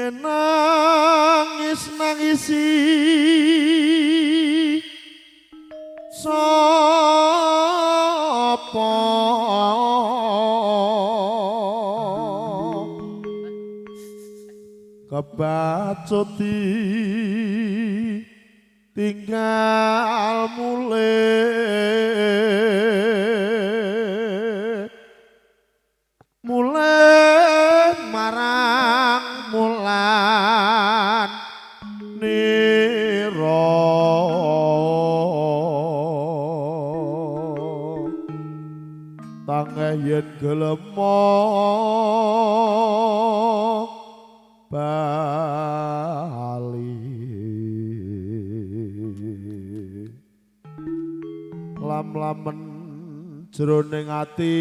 Yen nangis nangisi sapa kebacut tinggal mulih mulih marang mulan nira tangeh yen gelem bali lam-lamen jroning ati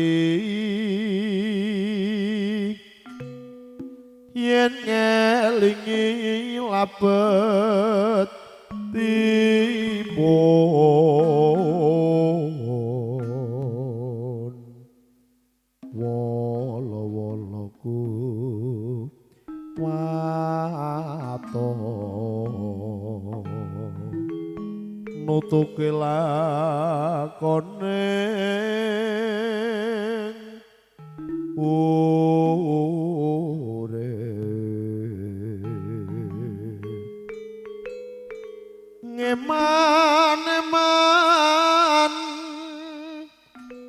yen ngelingi labet timun wolo-woloku waton nutuke lakone urip ngeman-eman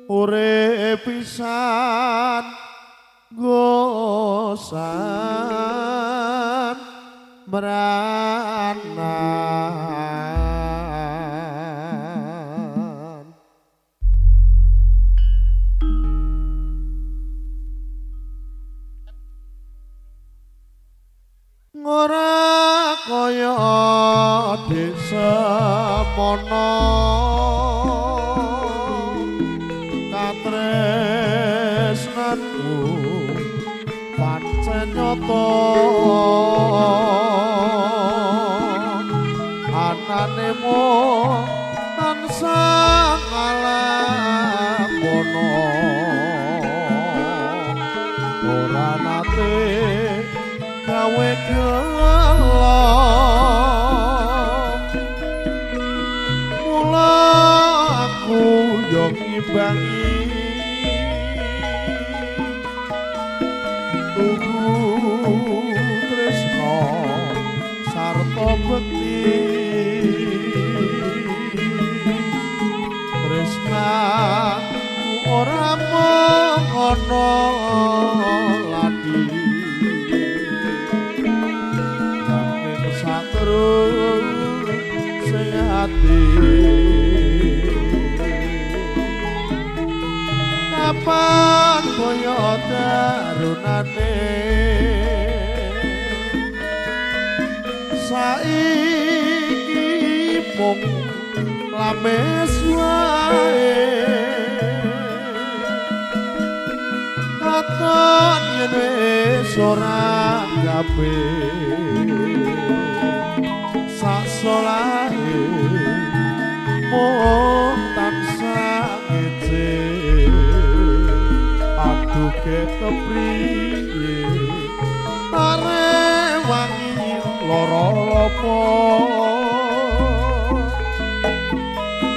urip pisan gosan meranan. Ora kaya disemono katresnanku pancen nyata anane mung tansah ngalakono ora nate gawe gelo mula aku yo ngimbangi tuku tresno sarta bekti tresnaku ora mung ana ladi sing ati kapan kaya darunane saiki mung lames wae katon yen wis ora gawe sak solahe mung tansah ngece aduh kepriye tarewangi lara apa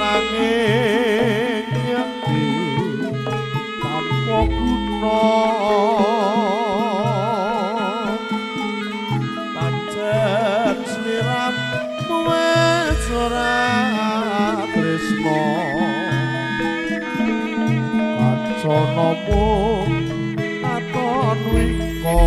nanging yekti tanpa guna pancen sliramu wis ora tresna kancana mung katon wika.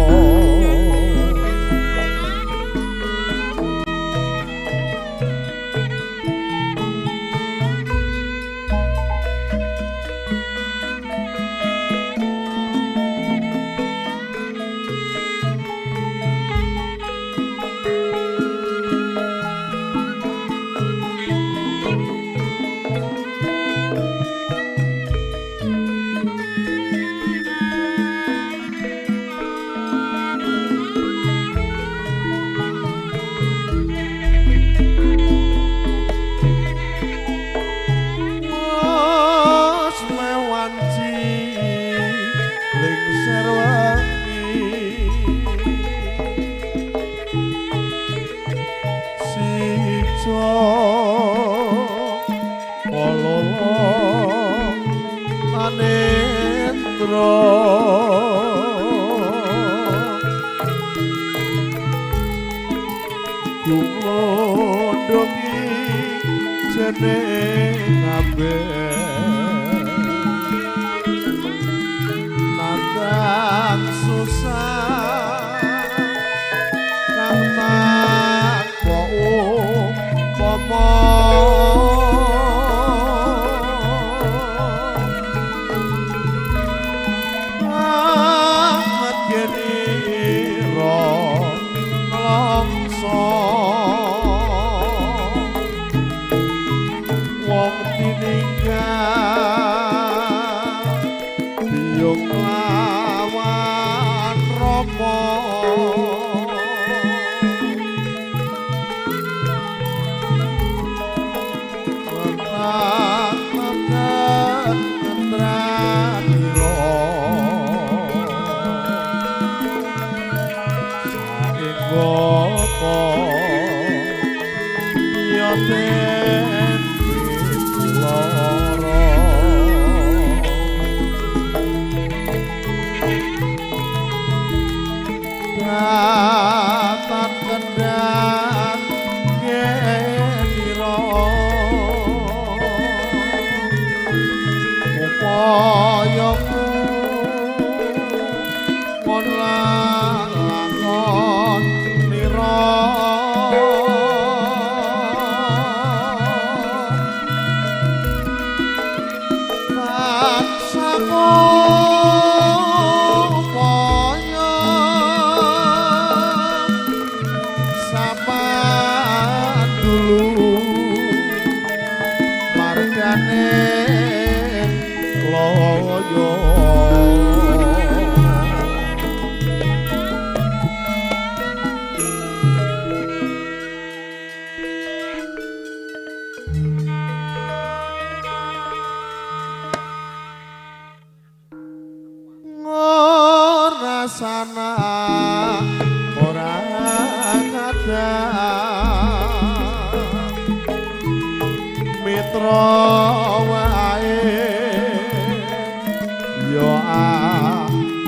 Manendra Gumlondongi jeneng kabeh nandang susah kang tanpa upama. Wong tininggal biyung lawan rama renang kendranira saengga ya den lara datan kendhan genira upayamu mon lakon nira loyo. Ngrasana ora kadang mitra wae yo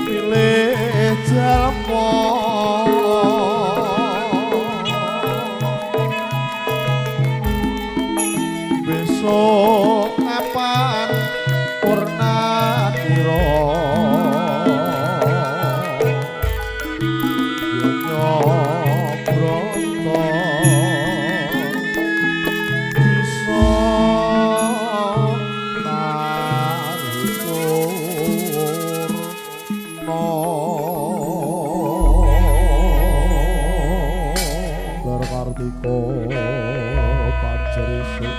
pilih jalma besok kapan purnatira yo nyobrota bisa Kartiko Panjerisuk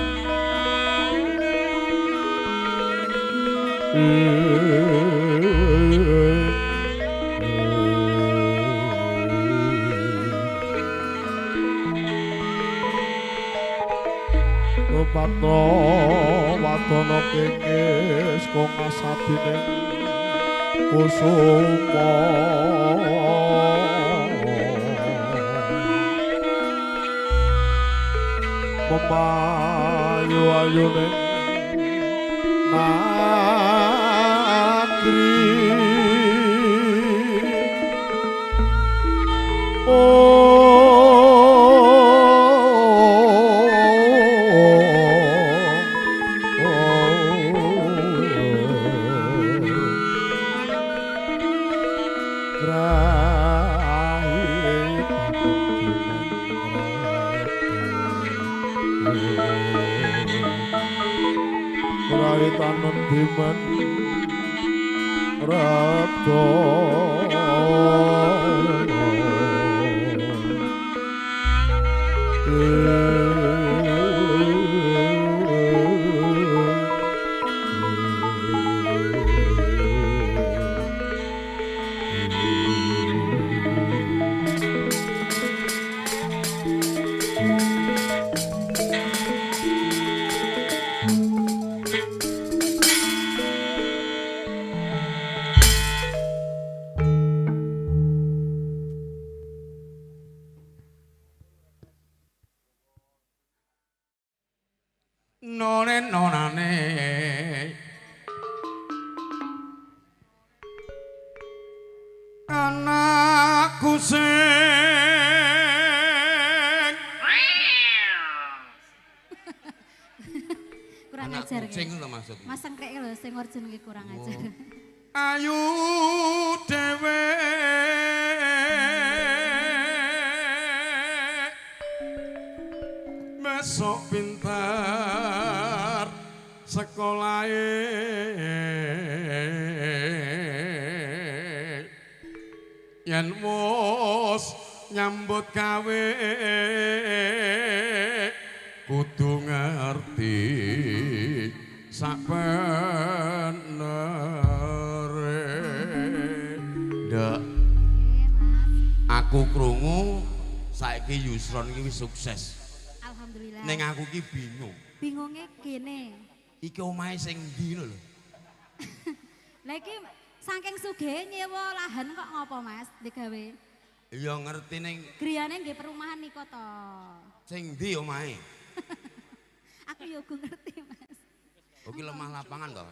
Patno wadana kengis kong asadining kusuma memayu ayune nandri Tanen dimen rada none nonane Kurang Anak ajar. kucing lho maksudmu. Mas Sengkrik lho sing jenenge kurang ajar. Ayu dhewe mesok pinter sekolahe yen wis nyambut gawe kudu ngerti sak benere. Nduk, aku krungu saiki Yusron iki wis sukses. Alhamdulillah. Ning aku ki bingung. Bingunge gene. Iki omahe sing ndi lho? Lah iki saking sugihe nyewa lahan kok ngopo Mas digawe? Iya ngerti ning griyane nggih perumahan nika to. Sing ndi omahe? Aku yo go ngerti Mas. Oke lemah lapangan to.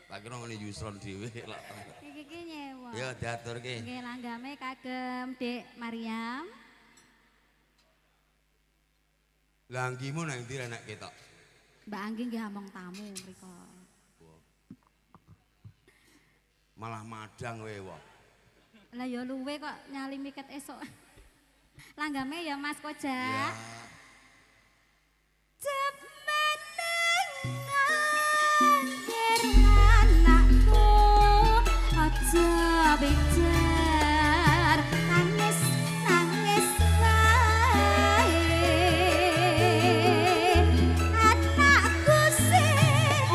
Tak kira ngene Yusron dhewe lak. Iki ki nyewa. Ya diaturke. Nggih langgame kagem Dik Mariam. Lah anggimu nang ndi nek ketok? Mbak Anggi nggih among tamu mriko. Malah madang kowe wae. Lah ya luwe kok nyalimi ket esuk. Langgame ya Mas Koja. Ya. Anakku aja bicar nangis nangis wae anakku sing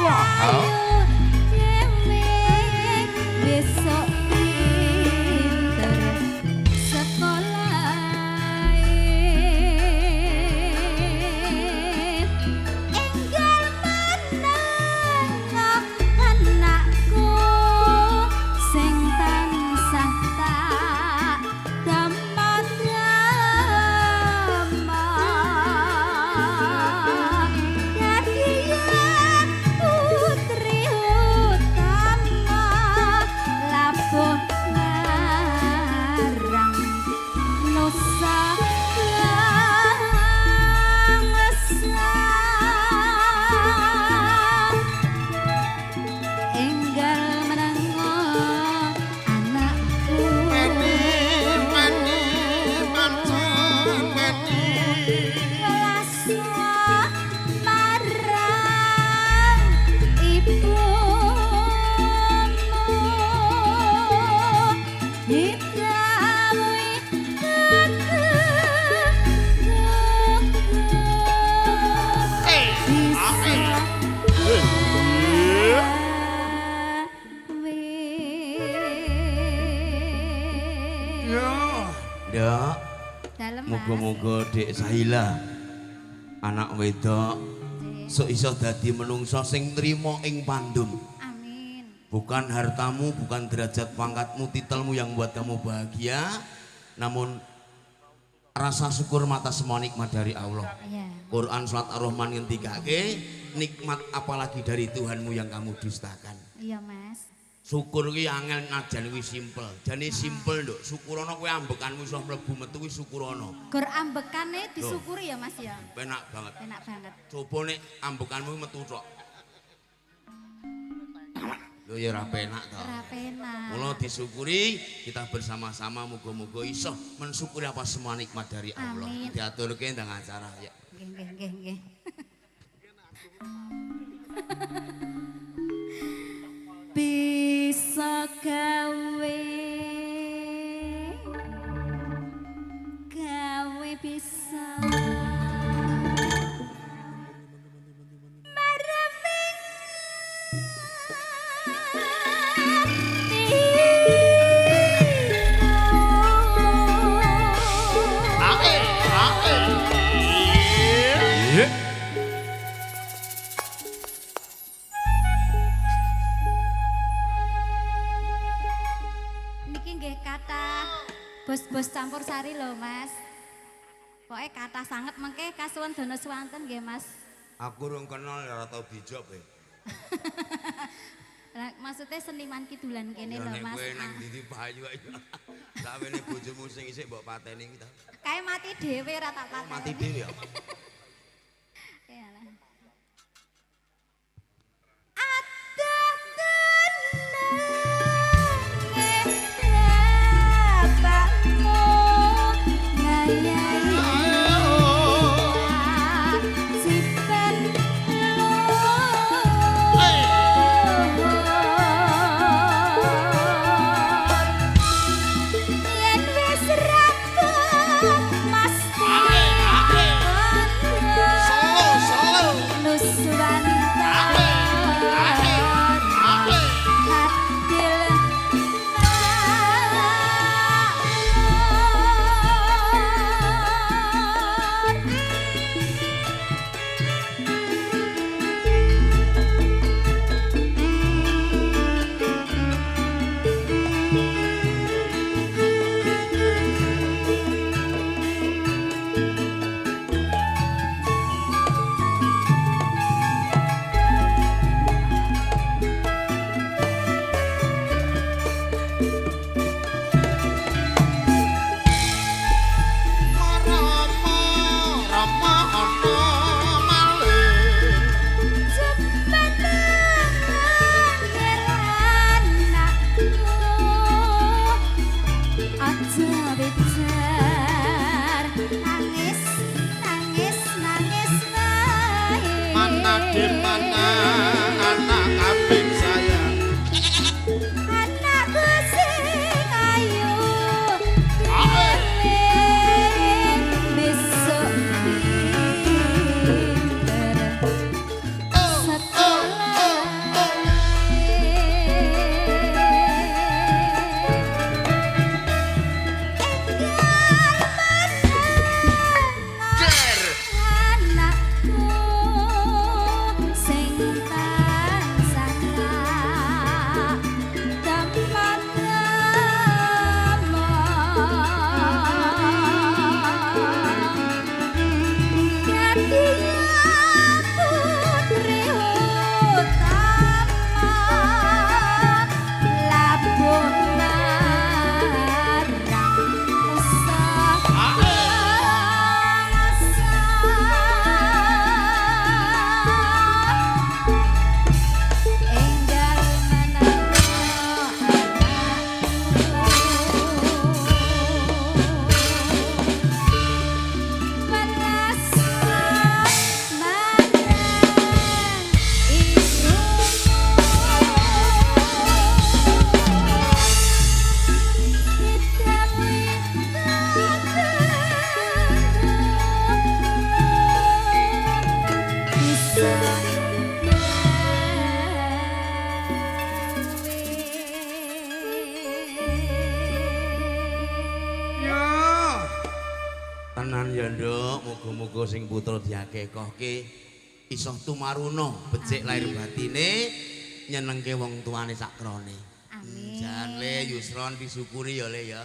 ayu dhewe besok pinter sekolah enggal meneng anakku sing tansah tak dama-dama dadi putri utama labuh marang nusa bangsa. Enggal menengo anakku Meni macan meni welaswa marang ibumu didhawuhi bisa Yo. Nduk, Dalem Mas. muga-muga Dik Sahila anak wedok sok iso dadi menungso sing nrimo ing pandum. Amin. Bukan hartamu, bukan derajat pangkatmu, titelmu yang membuat kamu bahagia, namun rasa syukur mata semua nikmat dari Allah. Iya. Quran surat Ar-Rahman ngendikake, nikmat apalagi dari Tuhanmu yang kamu dustakan. Iya Mas. Syukur ki angel najan kuwi simpel. Jane simpel, Nduk. Syukurono kowe ambekanmu iso mlebu metu kuwi syukurono. Gor ambekane disyukuri ya Mas ya. Penak banget. Enak banget. Coba nek ambekanmu metu tok. Lho ya ora penak to. Ora penak. Mula disyukuri, kita bersama-sama muga-muga iso mensyukuri apa semua nikmat dari Allah. Amin. Diaturke ndang acara ya. Nggih nggih nggih nggih. Bisa gawe gawe bisa mareming Ae ae. Niki nggih kathah bos-bos campur sari lho Mas. Pokoke kathah sanget mengke kasuwun dono suwanten nggih Mas. Aku rung kenal ora tau dijop e. Lah maksudnya seniman kidulan kene Ya lho nek Mas. kowe nang ndi payu ayo. Sawene bojomu sing isih mbok pateni iki ta. Kae mati dhewe ora tak Oh, pateni. mati dhewe ya. Iyalah. Tenan ya nduk, muga-muga sing putra diakekohke iso tumaruna becik lahir batine nyenengke wong tuane sakrone. Amin. Jan le Yusron disyukuri ya le ya.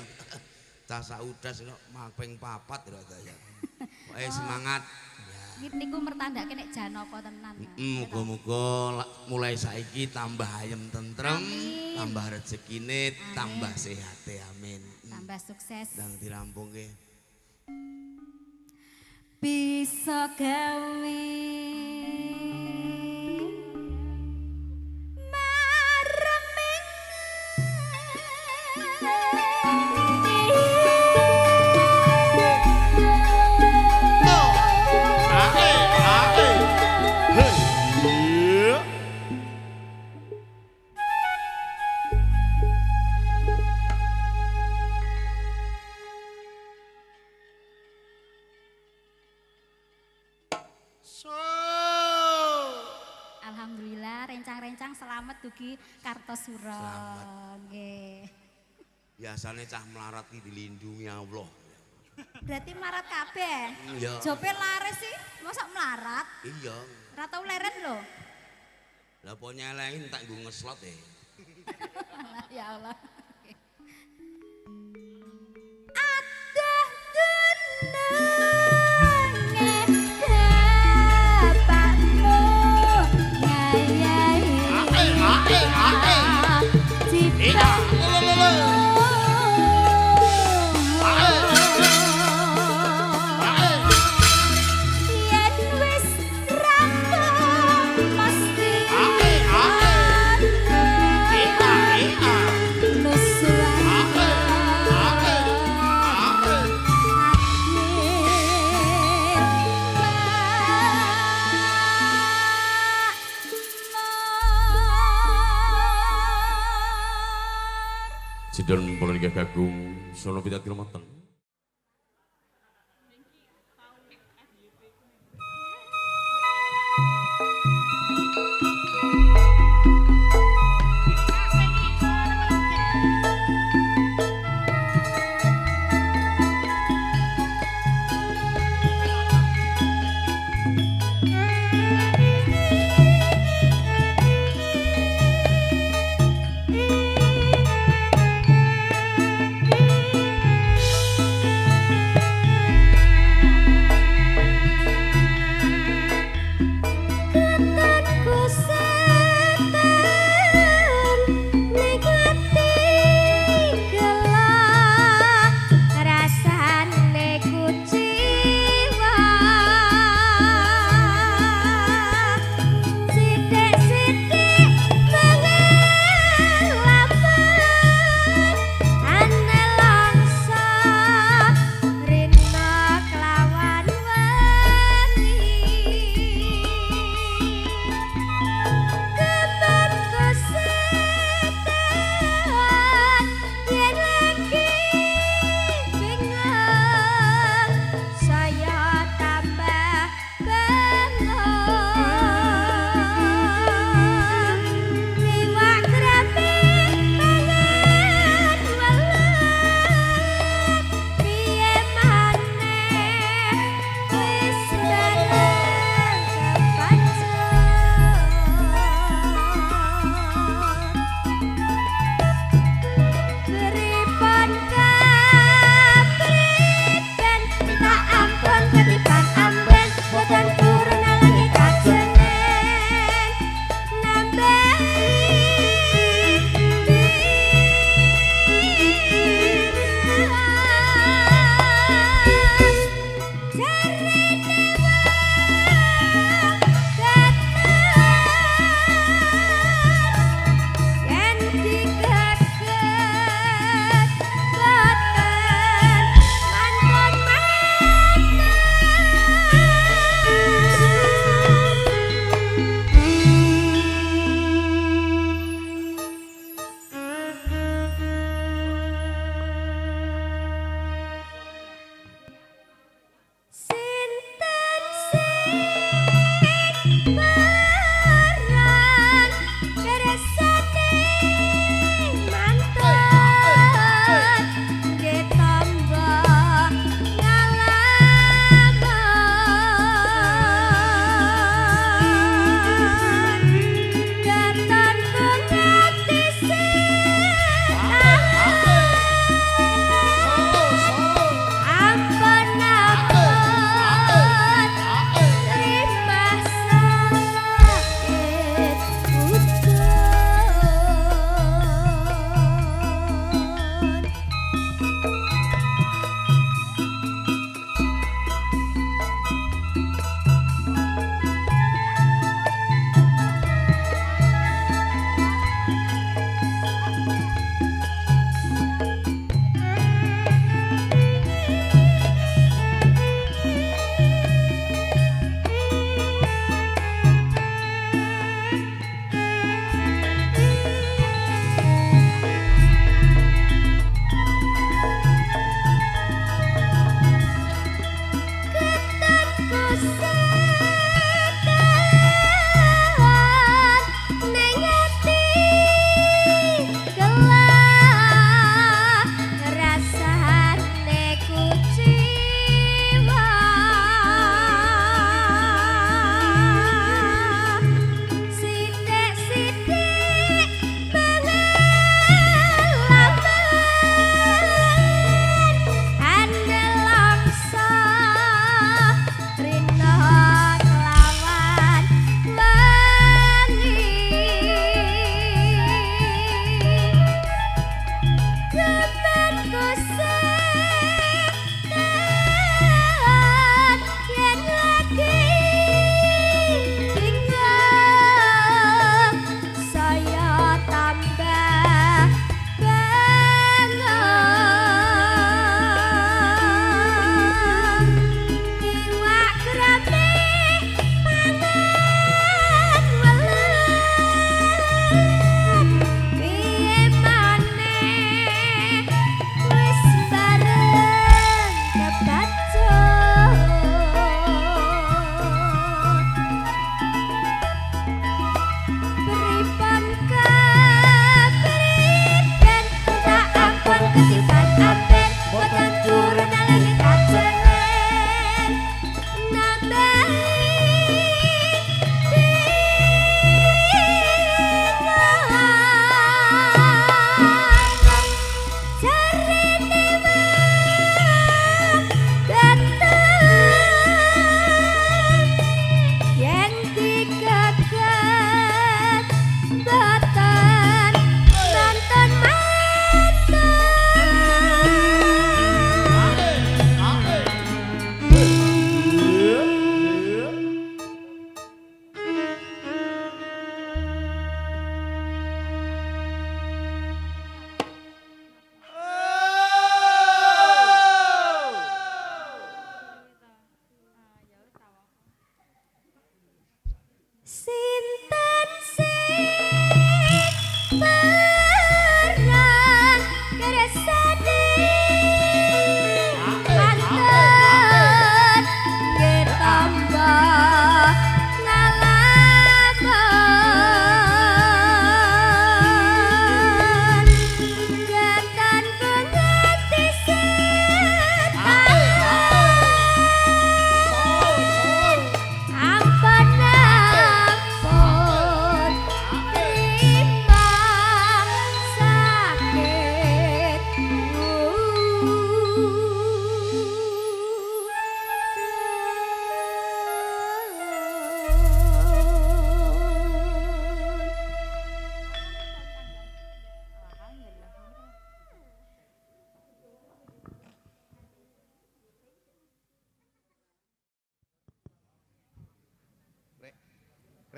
Cah saudas kok maping papat lho ta ya. Pokoke semangat. Niku mertandake nek Janaka tenan. Muga-muga mulai saiki tambah ayem tentrem, tambah rezekine, tambah sehate. Amin. Tambah sukses. Ndang dirampungke. Bisa gawe mareming Alhamdulillah rencang-rencang selamat dugi Kartosuro. Nggih. Biasane cah melarat iki dilindungi Allah. Berarti melarat kabeh. Iya. Jope laris sih, mosok melarat? Iya. Ora tau leren lho. Lah apa nyelengin tak nggo ngeslot e. Ya Allah. Aduh dununge bapakmu ngayahi. Yen wis rampung mesti Sidon Purnika Kagung Sono Pitat Kilometer.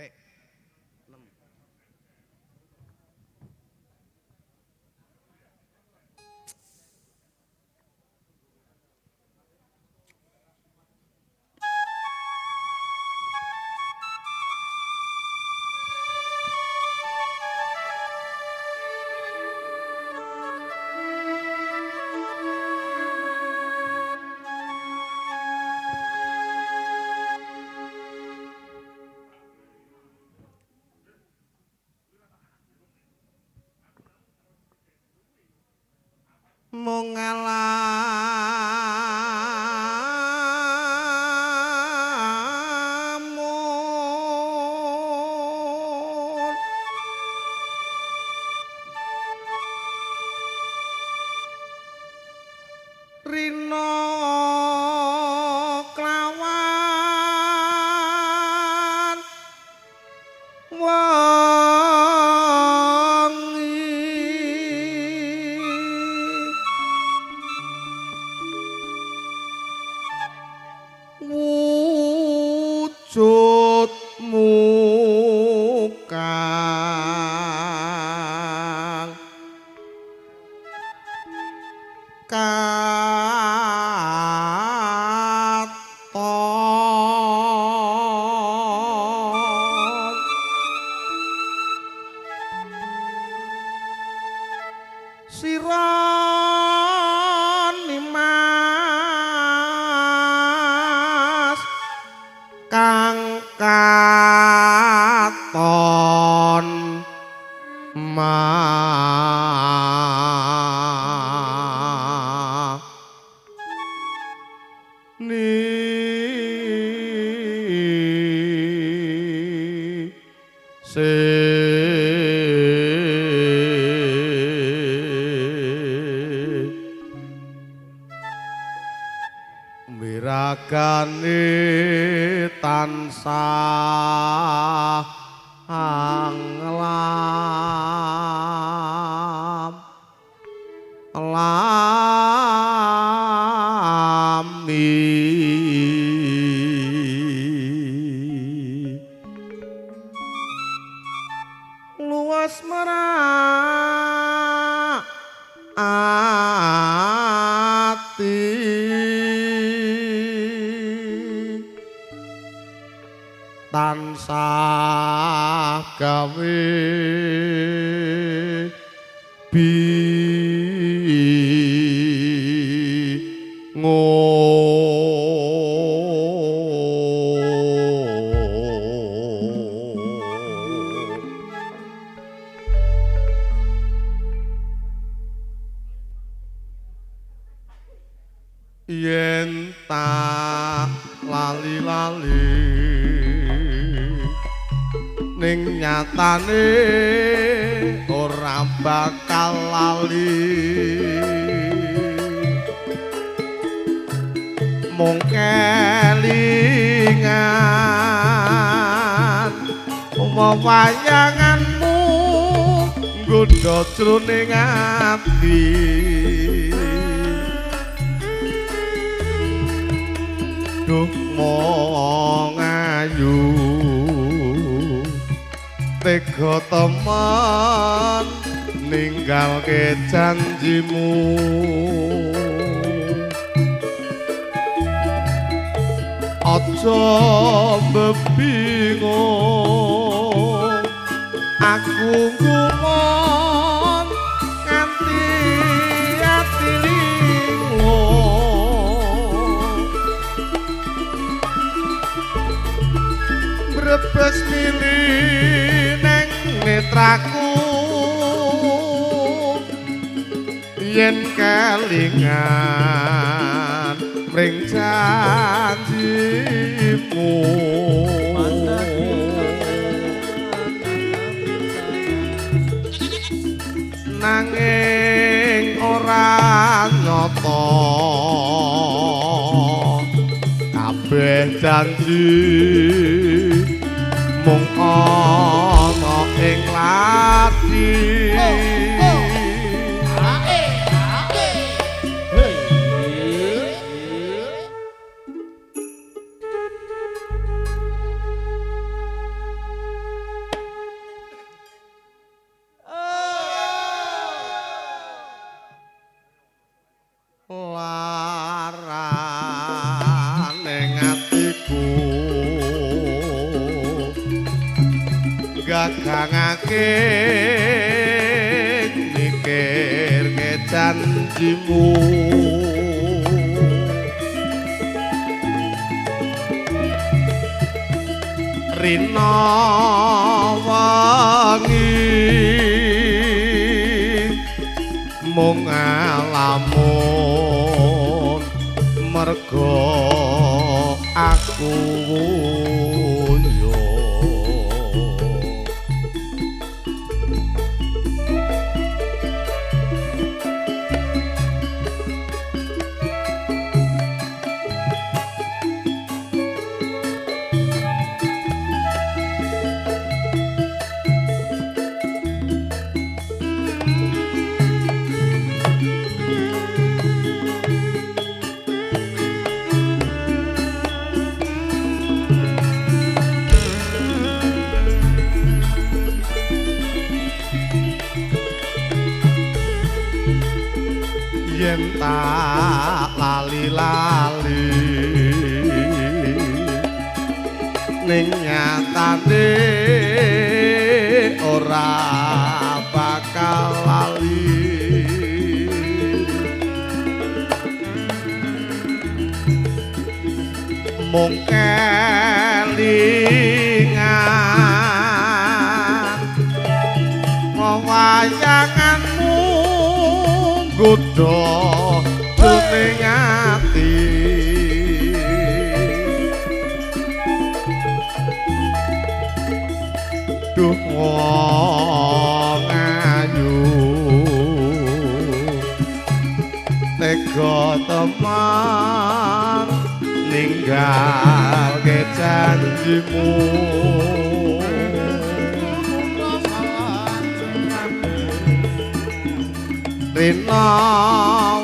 Rek. 6. Mung ngalamun rina klawan wengi wujudmu kang katon sira nimas kang katon ma ni se wiragane tansah anglam lami luas merak ati tansah gawe bingung. Yen tak lali-lali ning nyatane ora bakal lali mung kelingan wayanganmu nggodha jroning ati. Duh mong ayu tega temen ninggalke janjimu. Aja bebingung aku ngumon nganti ati linglung. Brebes mili neng netraku yen kelingan mring janjimu. Nanging ora nyata kabeh janji mung ana ing lathi. Gagangake mikirke janjimu. Rina wangi mung ngalamun mergo aku yo. Yen tak lali-lali ning nyatane ora bakal lali. Mung kelingan wayanganmu nggodha kuning ati. Duh wong ayu tega teman ninggalke janjimu. Rina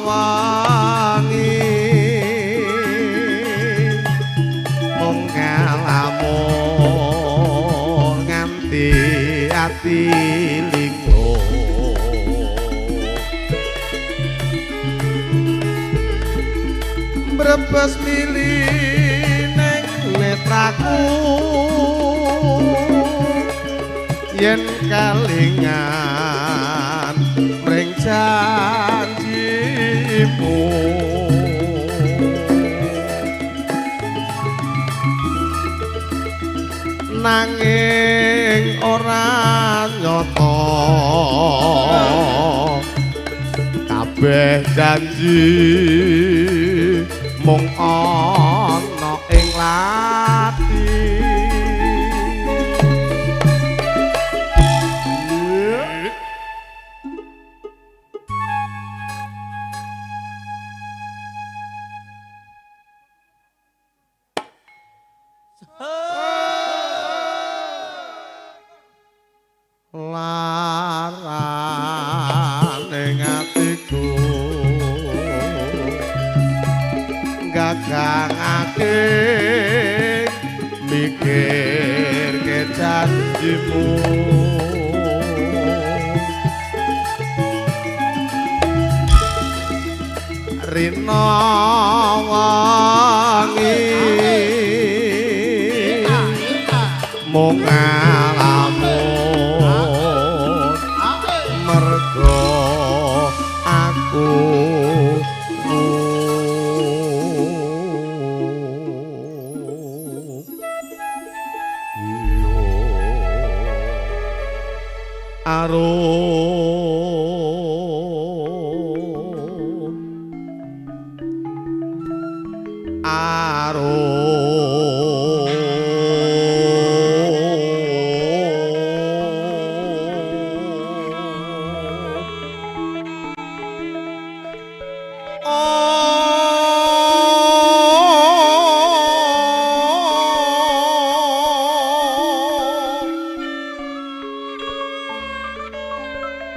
wangi mung ngalamun nganti ati linggo. Brebes mili ning netraku yen kalingan mring janjimu. Nanging ora nyata kabeh janji mung ana ing lathi. Larane atiku gagangake mikirke janjimu. Rina wangi mung ngalamun mergo aku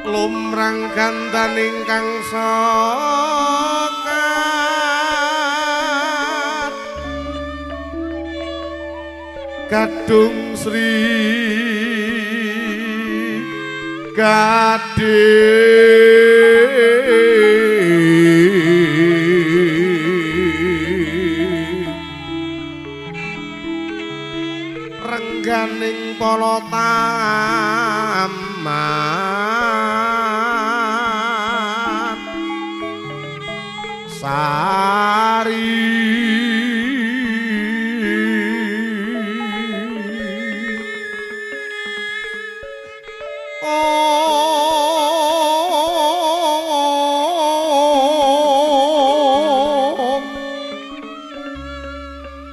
Lumrang gandaning kang sekar gadung Sri Gading rengganing pala taman sari.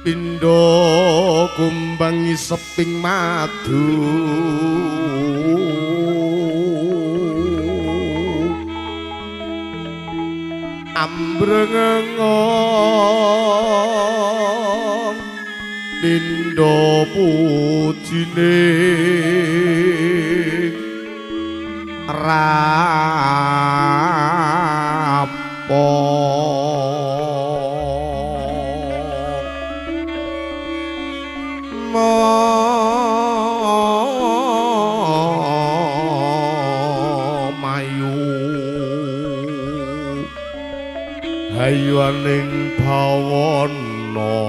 Pindha kumbang iseping madu ambrengeng pindha pujine rapo. Mayu hayuaning bawana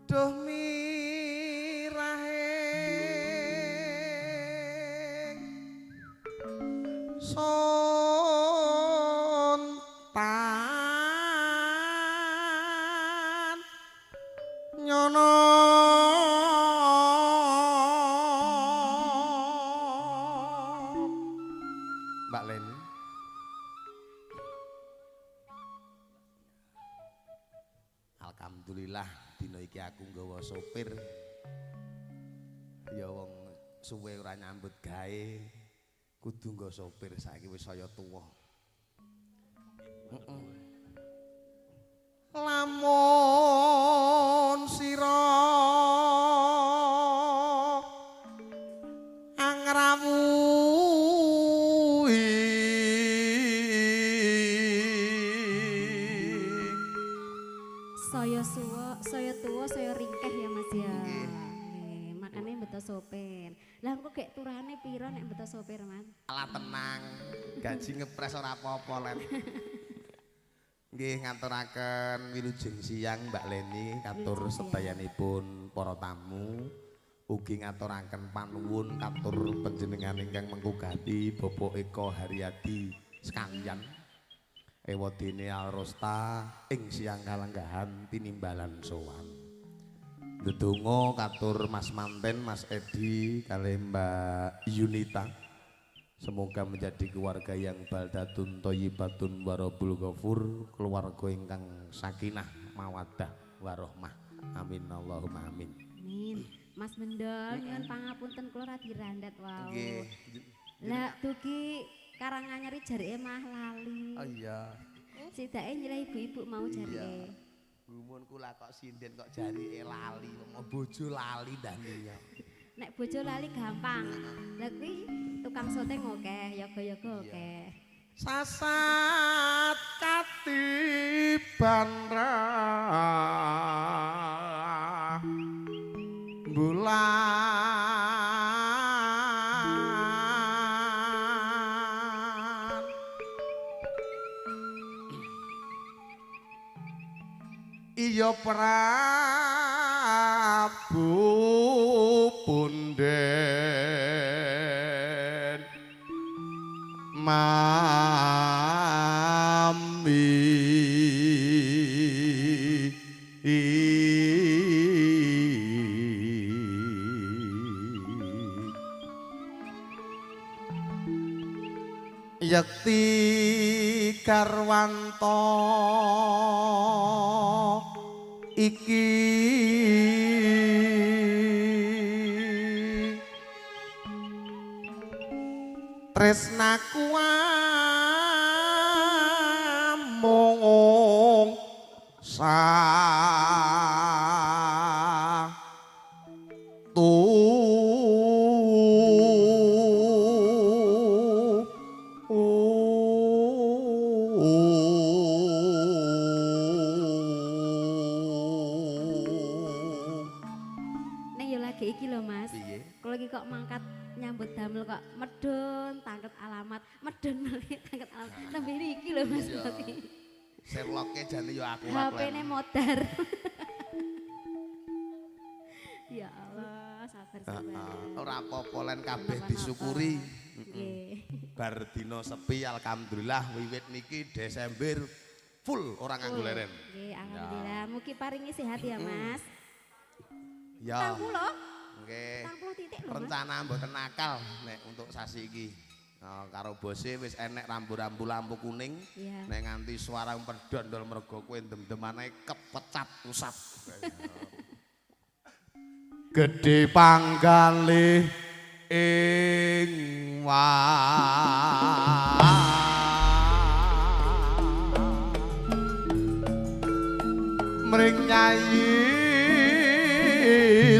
Duh mirahing sontan nyono Mbak Leni. Alhamdulillah dina iki aku nggawa sopir. Ya wong suwe ora nyambut gawe kudu nggawa sopir, saiki wis saya tuwa. Lamun sira angrawuhi saya suwa, saya tuwa, saya ringkeh ya Mas ya. Nggih, makane mbeto sopir. Lah engko gek turane pira nek mbeto sopir, Mas? Alah tenang, gaji ngepres ora apa-apa, Len. Nggih ngaturaken wilujeng siang Mbak Leni katur sedayanipun para tamu. Ugi ngaturaken panuwun katur panjenengan ingkang mengku gati Bapak Eko Haryadi sekalian. Ewadene Alrosta ing siang kalenggahan tinimbalan sowan. Ndedonga katur Mas Manten, Mas Edi kalih Mbak Yunita. Semoga menjadi keluarga yang baldatun thayyibatun warabul ghafur, keluarga ingkang sakinah, mawaddah warohmah. Amin Allahumma amin. Amin. Mas Mendol nyuwun pangapunten kula radi randat wau. Nggih. Lah dugi Karanganyar jarike mah lali. Oh iya. Sidake nyilih ibu-ibu mau jarike. Gumun kula kok sinden kok jarike lali, wong bojo lali ndaniya. Nek bojo lali gampang. Lah kuwi tukang syuting akeh, yoga-yoga akeh. Sasat katiban bulan iya Prabu Punden Mami Yekti garwanto iki tresnaku amung satu. Ning yo lagi iki lho Mas. Piye? Kula iki kok mangkat nyambut damel kok medun tangket alamat, medun malih tangket alamat. Nembe iki lho Mas. Iya. Sherlocke jane yo aku. HP-ne modar. Ya Allah, sabar sabar. Ora apa-apa len kabeh disyukuri. Nggih. Bar dina sepi alhamdulillah wiwit niki Desember full ora nganggo leren. Nggih, alhamdulillah. Mugi paringi sehat ya, Mas. Ya. 40. Nggih. 40 titik lho, Mas. Rencana mboten nakal nek untuk sasi iki. Nah, karo bose wis enek rambu-rambu lampu kuning. Iya. Nek nganti suara pedondol mergo kowe dem-demane kepecat usap. Gedhe panggalih ing mring Nyai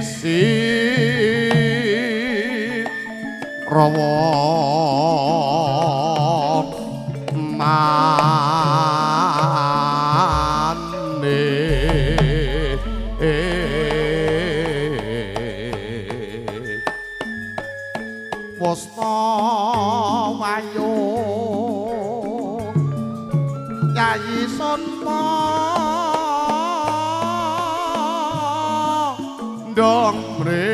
si rawon mane Wasna wayo Nyai Sunta ndong mring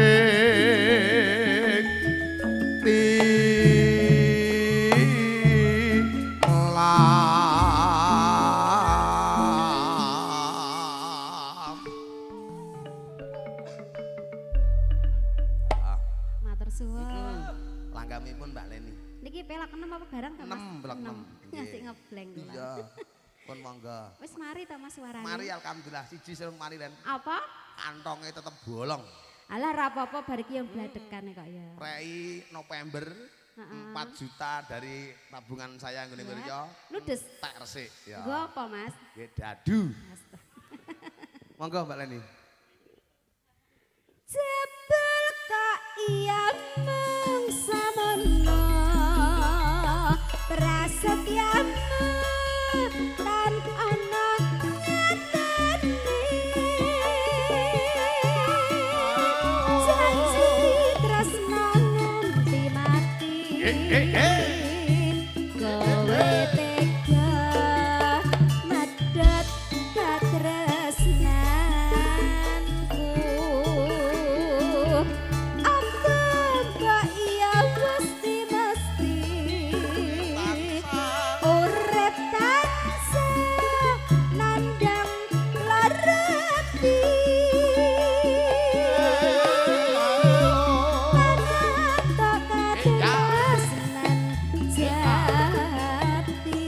tilam. Matur suwun. Langgamipun Mbak Leni. Niki pelak 6 apa barang ta, Mas? 6, pelak 6. Ngasih ngebleng kula. Iya. Pun monggo. Wis mari ta Mas suarane? Mari alhamdulillah siji sing mari Len. Apa? Kantonge tetep bolong. Alah ra apa-apa bar iki yo bladekan kok ya. Prei November Heeh. 4 juta dari tabungan saya nggone Wirya. Ludes. Tak resik ya. Nggo apa, Mas? Nggih dadu. Astaga. Monggo Mbak Leni. Jebul kok iya mung samono prasetyamu tan ana nyatane janji tresna nganti mati kowe tega medhot katresnanku. Apa kok iya mesti-mesti urip tansah nandhang lara ati. Panata katresnan jati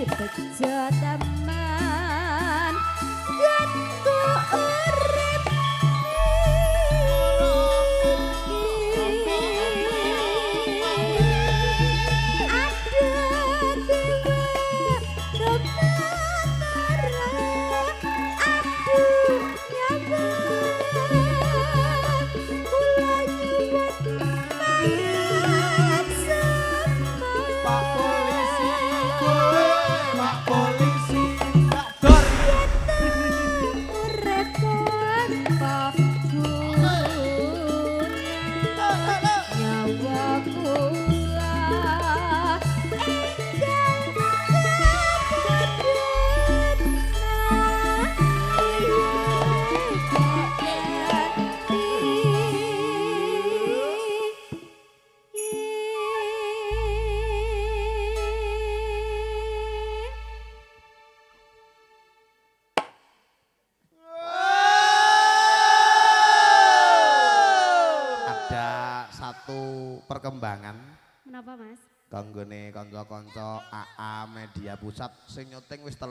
bejo teman yen urip iki. Aduh dewe gemetara, aduh nyawa kula nyuwun mayat semar. Pak polisi, kowe Pak polisi, Pak Dor. Urip tanpa guna nyawa kula enggal kapundhut. Ada satu perkembangan Menapa, Mas? Kanggone kanca-kanca AA Media Pusat sing nyuting wis 3.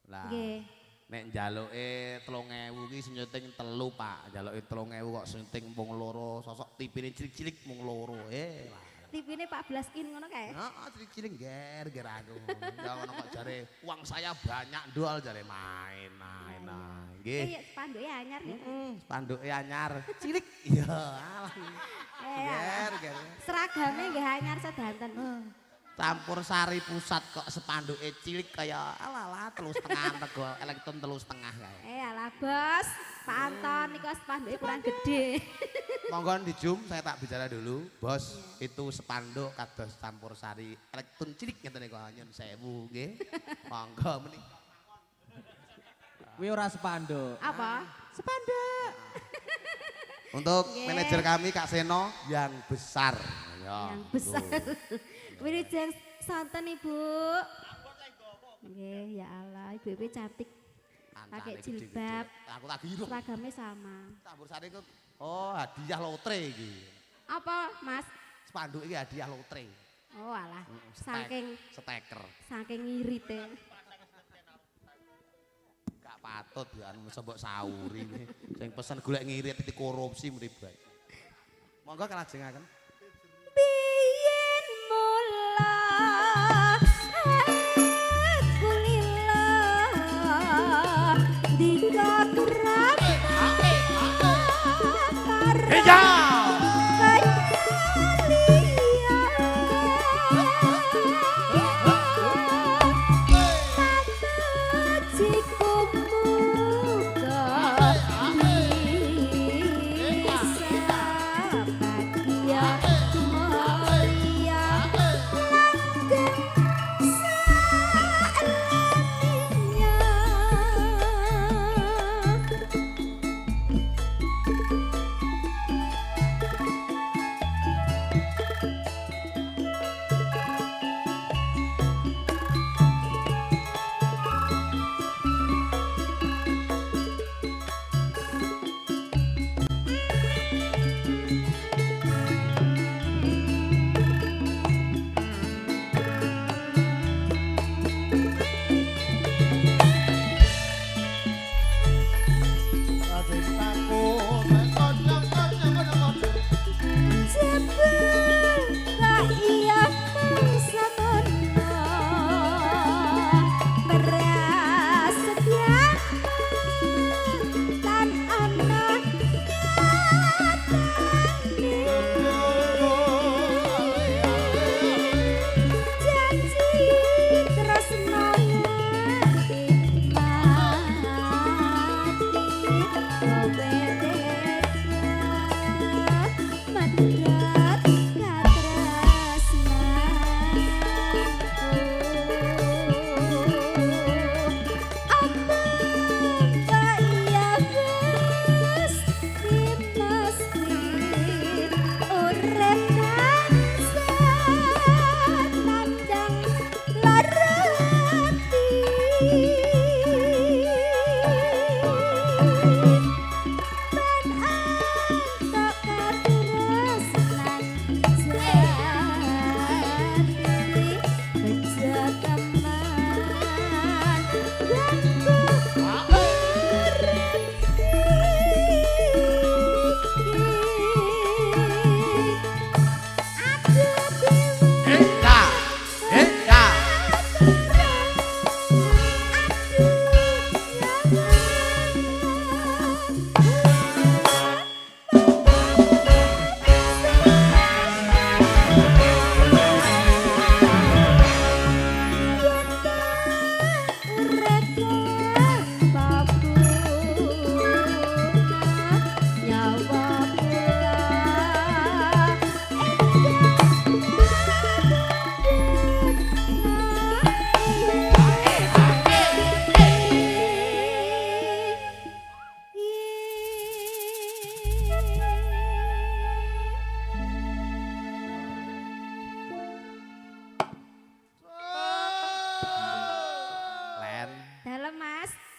Lah. Nggih. Nek njaluke 3000 ki sing nyuting 3, Pak. Njaluke 3000 kok syuting mung 2, sosok tipine cilik-cilik mung 2. TV-ne 14 in ngono kae. Heeh, cilik-cilik ger-ger aku. Ya ngono kok jare uang saya banyak ndol jare main-main. Nggih. Iya, spanduke anyar ya. Heeh, spanduke anyar. Cilik. Iya, alah. Ger-ger. Seragame nggih anyar sedanten. Campur sari pusat kok spanduke cilik kaya alah 3,5 rego elektron 3,5 kae. Alah bos, Pak Anton niku spanduke kurang gede. Monggo di Zoom saya tak bicara dulu. Bos, itu spanduk kados campur sari elektron cilik ngeten niku nyun sewu nggih. Monggo menika. Kuwi ora spanduk. Apa? Spanduk. Untuk manajer kami Kak Seno yang besar. Ya, Yang besar. Wilujeng sonten Ibu. Nggih, ya Allah, ibu-ibu cantik. Pakai jilbab. Aku tak giru. Seragamnya sama. Campur sari ku oh hadiah lotre iki. Apa, Mas? Spanduk iki hadiah lotre. Oh alah, saking steker. Saking ngirite. Gak patut ya anu mbok sauri. Sing pesen golek ngirit iki korupsi mribet. Monggo kalajengaken. Biyen mula aku lila dika kerap Iya.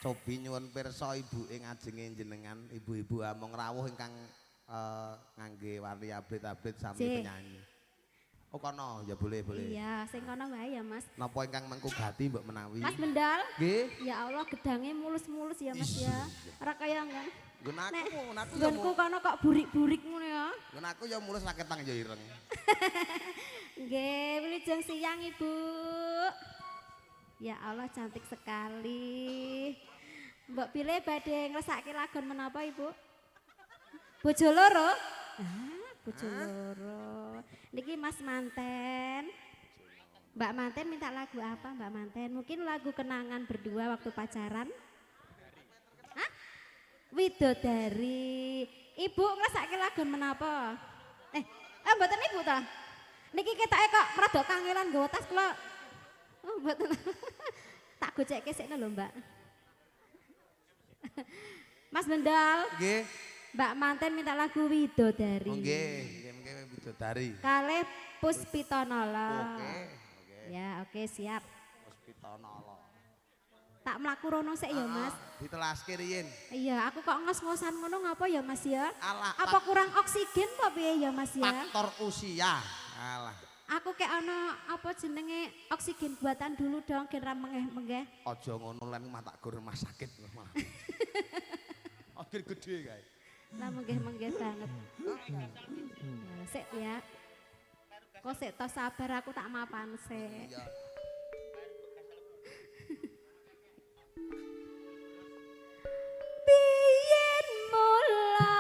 Cobi nyuwun pirsa ibu ing ajenge jenengan ibu-ibu among rawuh ingkang ngangge warni abrit-abrit sami penyanyi. Oh kono, ya boleh, boleh. Iya, sing kono wae ya, Mas. Napa ingkang mengku gati mbok menawi? Mas Bendal. Nggih. Ya Allah, gedange mulus-mulus ya, Mas ya. Ora kaya enggak. Nggon aku, Nek nggon aku ya. Nggonku kono kok burik-burik ngono ya. Nggon aku ya mulus raketang ya ireng. Nggih, wilujeng siang Ibu. Ya Allah, cantik sekali. Mbok pilih badhe ngrasake lagon menapa Ibu? Bojo loro? Ah, bojo loro. Niki Mas Manten. Mbak Manten minta lagu apa Mbak Manten? Mungkin lagu kenangan berdua waktu pacaran? Hah? Widodari. Ibu ngrasake lagon menapa? Mboten Ibu ta? Niki ketoke kok rada kangelan nggawa tas kula. Oh, mboten. Tak gocekke sikne lho, Mbak. Mas Bendal. Nggih. Mbak Manten minta lagu Widodari. Oh nggih, nggih mengke Widodari. Kalih Puspitonolo. Oke, oke. Ya, oke siap. Puspitonolo. Tak mlaku rono sik ya, Mas. Ditelaske riyin. Iya, aku kok ngos-ngosan ngono ngapa ya, Mas ya? Alah, apa kurang oksigen apa piye ya, Mas ya? Faktor usia. Alah. Aku kayak ana apa jenenge oksigen buatan dulu dong gen ra mengeh-mengeh. Aja ngono len mah tak go rumah sakit malah. Akhir gede kae. Lah menggeh-menggeh banget. Ya, sik ya. Kok sik to sabar aku tak mapan sik. Iya. Biyen mula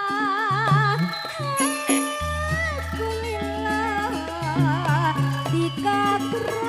aku lila dikatro.